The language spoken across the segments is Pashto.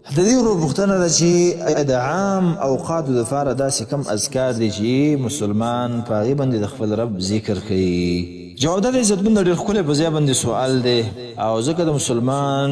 د دې ورور پوښتنه ده چې د عام اوقاتو دپاره داسې کوم اذکار دي چې مسلمان په هغې باندې د خپل رب ذکر کوي؟ جواب دا دی عزتمند ډېر ښکلی په ځای باندې سوال دی او ځکه د مسلمان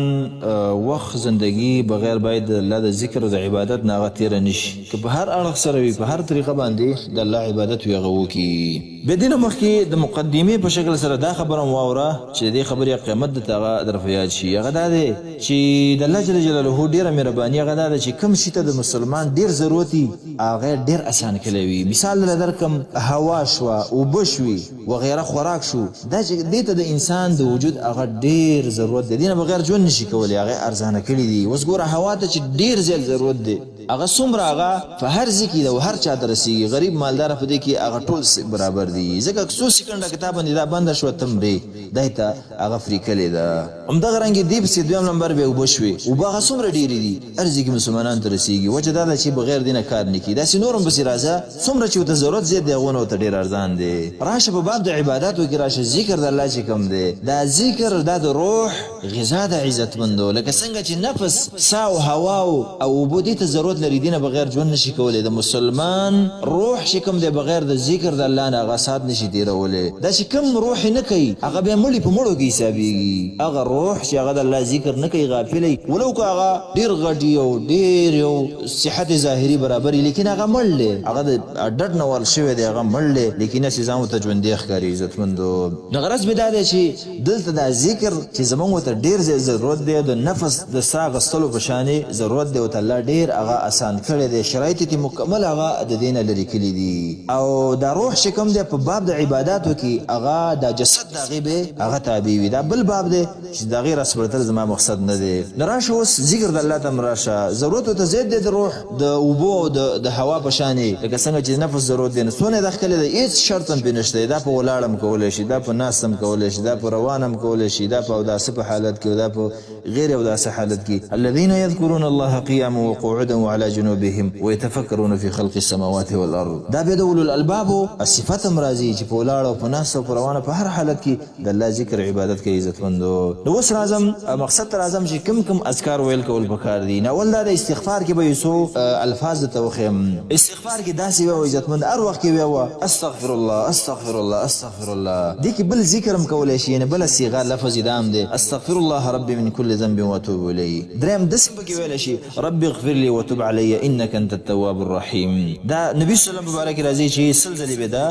وخت زندګي بغیر باید د الله د ذکر او د عبادت نه هغه تېره نه شي که په هر اړخ سره وي په هر طریقه باندې د الله عبادت وي هغه وکړي. بیا دې نه مخکې د مقدمې په شکل سره دا خبره هم واوره چې د دې خبرې قیمت درته هغه در په یاد شي هغه دا دی چې د الله جل جلاله ډېره مهرباني هغه دا ده چې کوم شي ته د مسلمان ډېر ضرورت وي هغه یې ډېر اسان کړی وي مثال درله درکړم هوا شوه اوبه شوې وغیره خوراک شو دا چې دې ته د انسان د وجود هغه ډېر ضرورت دی دې نه بغیر ژوند نشي کولی هغه یې ارزانه کړي دي اوس ګوره هوا ته چې ډېر زیات ضرورت دی هغه څومره هغه په هر ځای کې ده او هر چا ته رسیږي غریب مالدار په دې کې هغه ټول برابر دي ځکه څو سیکنډه که تا باندې دا بنده شوه ته مرې دای ته هغه فري کلې ده همدغه رنګ دې پسې دویم نمبر بیا اوبه شوې اوبه هغه څومره ډېرې دي هر ځای کې مسلمانانو ته رسیږي وجه دا ده چې بغیر دې نه کار نه کیږي داسې نور هم پسې راځه څومره چې ورته ضرورت زیات دی هغو نه ورته ډېر ارزان دی راشه په باب د عباداتو کې راشه ذکر د الله چې کوم دی دا ذکر دا د روح غذا ده عزتمندو لکه څنګه چې نفس، ساه او هوا او اوبو دې ته ضرورت لري دې نه بغیر ژوند نشي کولی د مسلمان روح چې کوم دی بغیر د ذکر د الله نه هغه ساعت نشي تیرولی دا چې کوم روح یې نه کوي هغه بیا مړي په مړو کې حسابیږي هغه روح چې هغه د الله ذکر نه کوي غافل وي ولو که هغه ډیر غټ وي او ډیر یو صحت ظاهري برابر وي لیکن هغه مړ دی هغه د ډډ نه وال شوی دی هغه مړ دی لیکن هسې ځان ورته ژوندی ښکاري عزتمندو نو غرض مې دا دی چې دلته دا ذکر چې زمونږ ورته ډېر زیات ضرورت دی د نفس د ساه اخستلو په شان یې ضرورت دی ورته الله ډېر هغه اسان کړی دی شرایط یې ترې مکمل هغه د دې نه لرې کړي دي او دا روح چې کوم دی په باب د عباداتو کې هغه دا جسد د هغې به هغه تابع وي دا بل باب دی چې د هغې راسپړتل زما مقصد نه دی نو راشه اوس ذکر د الله ته هم راشه ضرورت ورته زیات دی د روح د اوبو او د هوا په شان یې لکه څنګه چې نفس ضرورت دی نو څونه دا ښکلې ده هیڅ شرط هم پرې نشته دی دا په ولاړه هم کولی شي دا په ناسته هم کولی شي دا په روانه هم کولی شي دا په اوداسه په حالت کې او دا په غیر اوداسه حالت کې الذين يذكرون الله قياما وقعودا وعلى جنوبهم ويتفکرون في خلق السماوات والارض دا بیا د اولو الالبابو صفت هم راځي چې په ولاړه او په ناسته او په روانه په هر حالت کې د الله ذکر عبادت کوي عزتمندو نو اوس راځم مقصد ته راځم چې کوم کوم اذکار ویل کول پکار دي نو اول دا د استغفار کې به یو څو الفاظ درته وښیم استغفار کې داسې وایه عزتمند هر وخت کې وایه استغفر الله استغفر الله استغفر الله دې کې بل ذکر هم کولی شي یعنې بله صیغه لفظ یې دا هم دی استغفر الله ربي من کل ذنب واتوب الیه دریم داسې هم پکې ویلی شي رب اغفر لي وتب علی انک انت التواب الرحیم دا نبی صلی الله علیه وسلم مبارک راځي چې سل ځلې به دا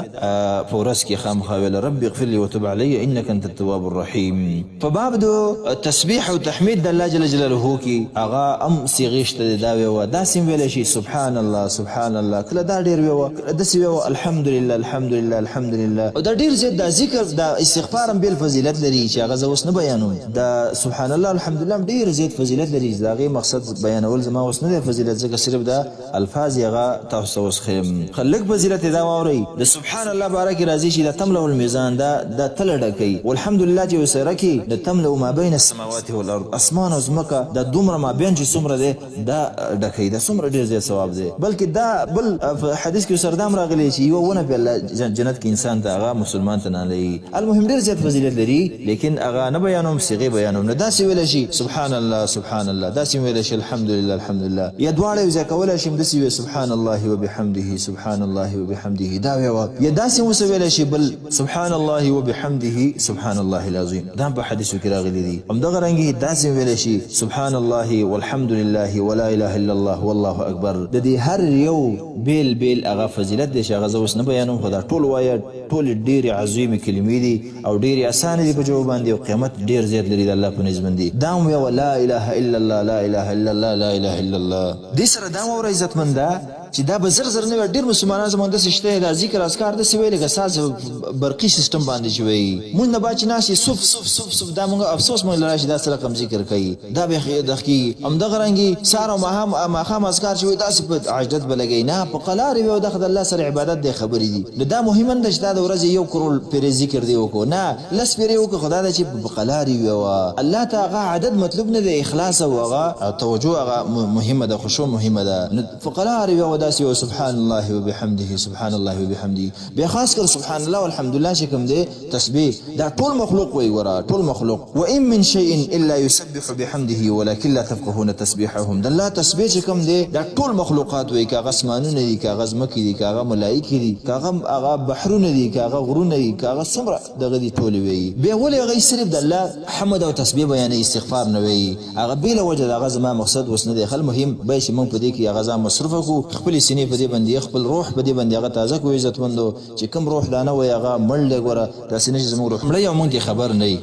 په ورځ کې خامخا ویل رب اغفر لي وتب علی انک انت التواب الرحیم په باب د تسبیح او تحمید د الله جل جلاله کې هغه ام صیغې شته دا ویوه داسې هم ویلی شي سبحان الله سبحان الله کله دا ډېر ویوه کله داسې ویوه الحمدلله الحمدلله الحمدلله او دا ډېر زیات دا ذکر دا استغفار هم بېل فضیلت لري چې هغه زه اوس نه بیانوم دا سبحان الله الحمدلله هم ډیر زیات فضیلت لري چې د هغې مقصد بیانول زما اوس نه دی فضیلت ځکه صرف دا الفاظ یې هغه تاسو ته اوس ښیم ښه لږ فضیلت یې دا واورئ د سبحان الله باره کې راځي چې دا تملأ الميزان دا دا تله ډکوي والحمدلله چې ورسره کې د تملأ ما بین السماوات والارض اسمان او ځمکه دا دومره مابین چې څومره دی دا ډکوي دا څومره ډیر زیات ثواب دی بلکې دا بل حدیث کې سره دا هم راغلی چې یوه ونه په الله جنت کې انسان ته هغه مسلمان ته نه لري المهم ډیر زیات فضیلت لري لیکن هغه نه بیانوم صیغې بیانوم نو داسې ویلی شي سبحان الله سبحان الله داسې ویلی شي الحمدلله الحمدلله یا دواړه یو ځای کولی شي داسې وی سبحان الله وبحمده سبحان الله وبحمده دا ویوه یا داسې هم څه ویلی شي بل سبحان الله وبحمده سبحان الله العظیم دا هم په حدیثو کې راغلي دي. همدغه رنګ داسې هم ویلی شي، سبحان الله والحمد لله ولا اله الا الله والله اکبر. د دې هر یو بېل بېل هغه فضیلت دی چې هغه زه اوس نه بیانوم، خو دا ټول وایه، ټولې ډېرې عظیمې کلمې دي او ډېرې اسانې دي په ژبه باندې او قیمت ډېر زیات لري د الله په نزد باندې. دا هم ویه لا اله الا الله لا اله الا الله لا اله الا الله. دې سره دا هم واوره عزتمنده! چې دا به زر زر نه وي ډېر مسلمانان زموږ داسې شته دا ذکر اذکار داسې وایي لکه ساز برقي سیستم باندې چې وایي موږ نه بعد چې ناست صف صف صف صف دا موږ افسوس موږ له راشي دا څه رقم ذکر کوي دا به دغه کېږي همدغه رنګي سهار او ماښام ماښام اذکار چې وایي داسې په عجلت به لګوي نه په قلار وي او دا د الله سره عبادت دی خبرې دي نو دا مهمه نه ده چې دا د ورځې یو کروړ پېرې ذکر دی وکړو نه لس پېرې وکړو خو دا ده چې په قلار وي او الله ته هغه عدد مطلوب نه دی اخلاص او هغه توجه هغه مهمه ده خشوع مهمه ده نو په قلار وي او داسې یو سبحان الله وبحمده، سبحان الله وبحمده. بیا خاص کر سبحان الله والحمدلله چې کوم دی تسبیح، دا ټول مخلوق وایي. ګوره، ټول مخلوق، وان من شیء الا یسبح بحمده ولکن لا تفقهون تسبیحهم. د الله تسبیح چې کوم دی، دا ټول مخلوقات وایي، که هغه اسمانونه دي، که هغه ځمکې دي، که هغه ملایکې دي، که هغه بحرونه دي، که هغه غرونه دي، که هغه څومره دغه دي، ټولې وایي. بیا ولې هغوی صرف د الله حمد او تسبیح بیانوي، استغفار نه وایي؟ هغه بېله وجه ده، هغه زما مقصد اوس نه دی. خل مهم باید چې موږ په دې کې هغه ځان مصروف کړو، خپلې سینې په دې باندې، خپل روح په دې باندې هغه تازه کړو. عزتمندو، چې کوم روح دا نه وایي، هغه مړ دی. ګوره، داسې نه چې زموږ روح مړی او موږ دې خبر نه یي.